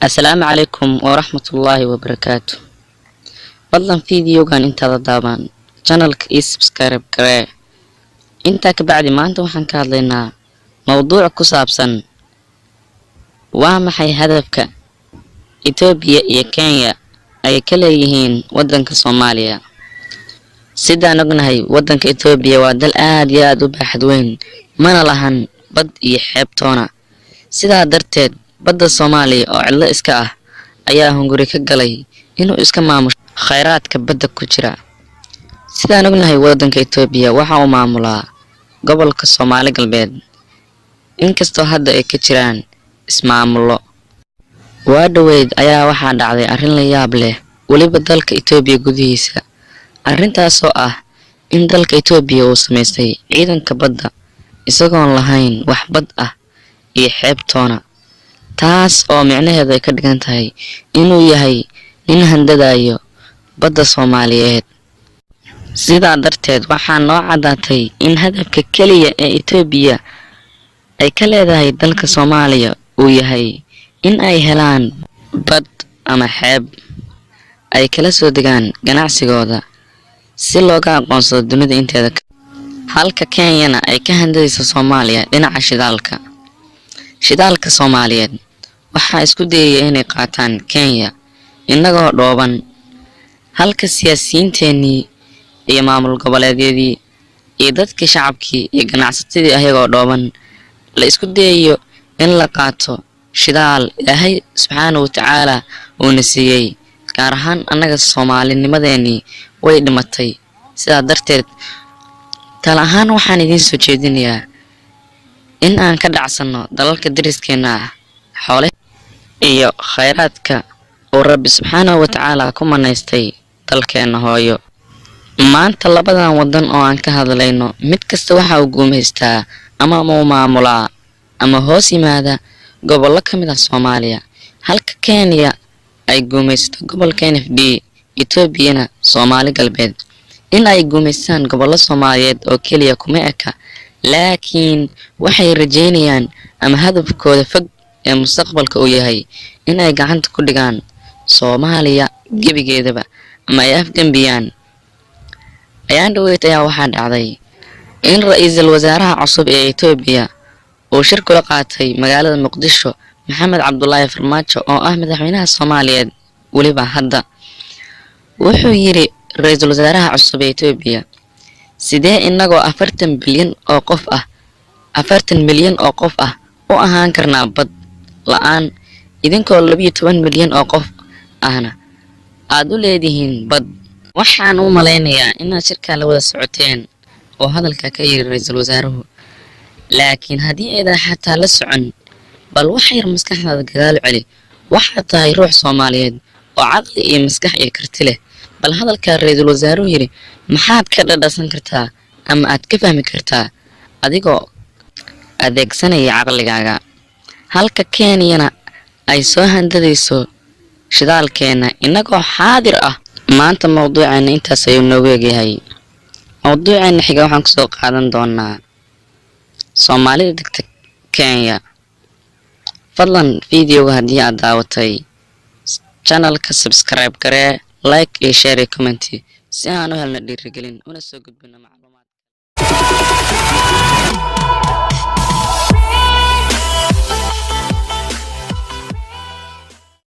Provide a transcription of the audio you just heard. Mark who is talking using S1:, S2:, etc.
S1: Asalaamu calaykum waraxmatullaahi wabarakaatu. Fadlan videogan intaada daawan channelka ii subscribe garee. Intaa ka bacdi, maanta waxaan ka hadlaynaa mowduuc ku saabsan: waa maxay hadafka Itoobiya iyo Kenya ay ka leeyihiin waddanka Soomaaliya? Sidaan ognahay, waddanka Itoobiya waa dal aad iyo aad u baaxad weyn, mana lahan bad iyo xeebtoona. Sidaa darteed, badda Soomaaliya oo cidlo iska ah ayaa hunguri ka galay inuu iska maamusho khayraadka badda ku jira. Sidaan ognahay, waddanka Itoobiya waxa uu maamulaa gobolka Soomaali Galbeed, inkastoo hadda ay ka jiraan ismaamulo. Waa dhoweyd ayaa waxaa dhacday arrin la yaab leh, weliba dalka Itoobiya gudihiisa, arrintaasoo ah in dalka Itoobiya uu samaystay ciidanka badda isagoon lahayn wax bad ah iyo xeebtoona, taas oo micnaheedu ay ka dhigan tahay inuu yahay nin handadayo badda Soomaaliyeed. Sidaa darteed, waxaa noo caddaatay in hadafka keliya ee Itoobiya ay ka leedahay dalka Soomaaliya uu yahay in ay helaan bad ama xeeb ay kala soo degaan ganacsigooda si looga aqoonsado dunida inteeda kale, halka Kenyana ay ka handadayso Soomaaliya dhinaca shidaalka. Shidaalka Soomaaliyeed waxaa isku dayaya inay qaataan Kenya innagoo dhooban, halka siyaasiyiinteenii iyo maamul goboleedyadii iyo dadkii shacabkii iyo ganacsatadii ayagoo dhooban la isku dayayo in la qaato shidaal Ilaahay subxaana wa tacaala uuna siiyey. Gaar ahaan annaga soomaalinimadeenii way dhimatay. Sidaa darteed, tala ahaan waxaan idiin soo jeedinayaa in aan ka dhacsanno dalalka dariskeenna ah xoole iyo khayraadka uu Rabbi subxaanahu wa tacaala ku manaystay dalkeenna hooyo. Maanta labadan wadan oo aan ka hadlayno, mid kasta waxa uu guumaystaa ama uu maamulaa ama hoos yimaada gobollo ka mid ah Soomaaliya, halka Kenya ay guumaysato gobolka NFD, Etoobiyana Soomaali Galbeed. In ay guumaystaan gobollo Soomaaliyeed oo keliya kuma eka, laakiin waxay rajeynayaan ama hadafkooda fog ee mustaqbalka uu yahay in ay gacanta ku dhigaan Soomaaliya gebigeedaba ama ay afgembiyaan. Ayaan dhaweyd ayaa waxaa dhacday in ra-iisul wasaaraha cusub ee Itoobiya uu shir kula qaatay magaalada Muqdisho Maxamed Cabdulaahi Farmaajo oo ah madaxweynaha Soomaaliyeed weliba hadda. Wuxuu yiri ra-iisul wasaaraha cusub ee Itoobiya: "Sidee innagoo 40 bilyan oo qof ah, 40 milyan oo qof ah, u ahaan karnaa bad la-aan, idinkoo 12 milyan oo qof ahna aad u leedihiin bad?" Waxaan u malaynayaa inaad shirkaa la wada socoteen oo hadalka ka yiri ra-iisul wasaaruhu, laakiin haddii aydan xataa la socon, bal wax yar maskaxdaada gadaal celi. Waxaad tahay ruux Soomaaliyeed oo caqli iyo maskax iyo karti leh. Bal hadalkaa ra-iisul wasaaruhu yidhi maxaad ka dhadhasan kartaa ama aad ka fahmi kartaa adigoo adeegsanaya caqligaaga, halka Kenyana ay soo handadayso shidaalkeena innagoo xaadir ah? Maanta mowduuceena intaas ayuu noogu egyahay. Mowduuceena xiga waxaan kusoo qaadan doonaa Soomaalida degta Kenya. Fadlan videoga haddii aad daawatay, channelka subscribe garee, like iyo share iyo comment, si aan u helno dhiirigelin una soo gudbino macluumaad.